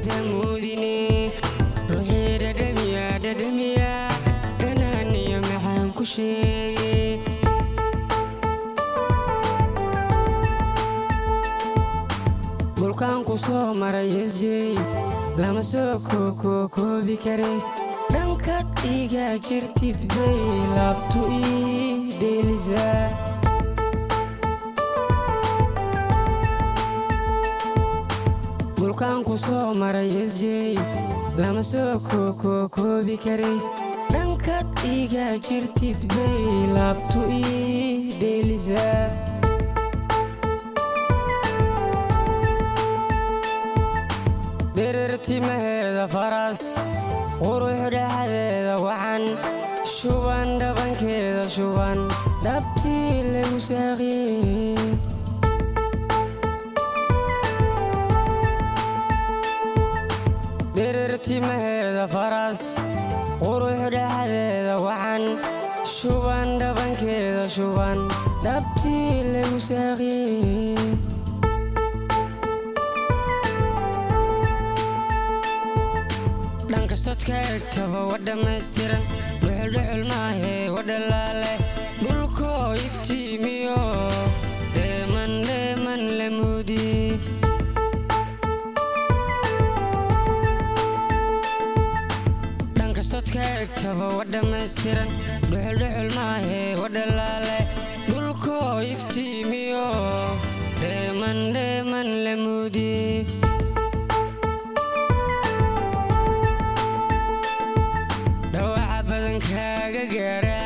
Dhigid hamuudine, ruuxii dhadhamiya dhadhamiya, dhanaaniyo maxaan ku sheegay? Dhulkaan ku soo maray isjey, lama soo kookoobi kare. Dhankaad iga jirtid bay laabtu ii dheelisaa. Dhulkaan ku soo maray isjey, lama soo kookoobi kare. Dhankaad iga jirtid bay laabtu ii dheelisaa. Dherertimaheeda faras, qurux dhexdeeda wacan, shuban dhabankeeda shuban, dhabtii lagu saaqiyey. Dherertimaheeda faras, qurux dhexdeeda wacan, shuban dhabankeeda shuban, dhabtii lagu saaqiyey. Dhankastood ka egtaba wa dhammaystiran, dhuxuldhuxul maahee wa dhalaale. Dhulkoo iftiimiyo, dheeman dheeman la muudi. Dhankastood ka egtaba wa dhammaystiran, dhuxuldhuxul maahee wa dhalaale. Dhulkoo iftiimiyo, dheeman dheeman la muudi. Dhawaca badankaaga gaara,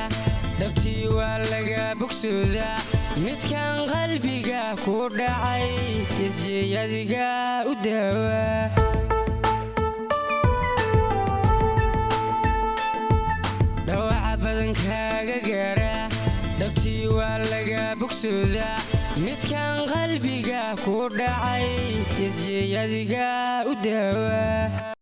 dhabtii waa laga bogsoodaa. Midkan qalbiga ku dhacay, isjeeyadiga u daawaa. Dhawaca badankaaga gaara, dhabtii waa laga bogsoodaa. Midkan qalbiga ku dhacay, isjeeyadiga u daawaa.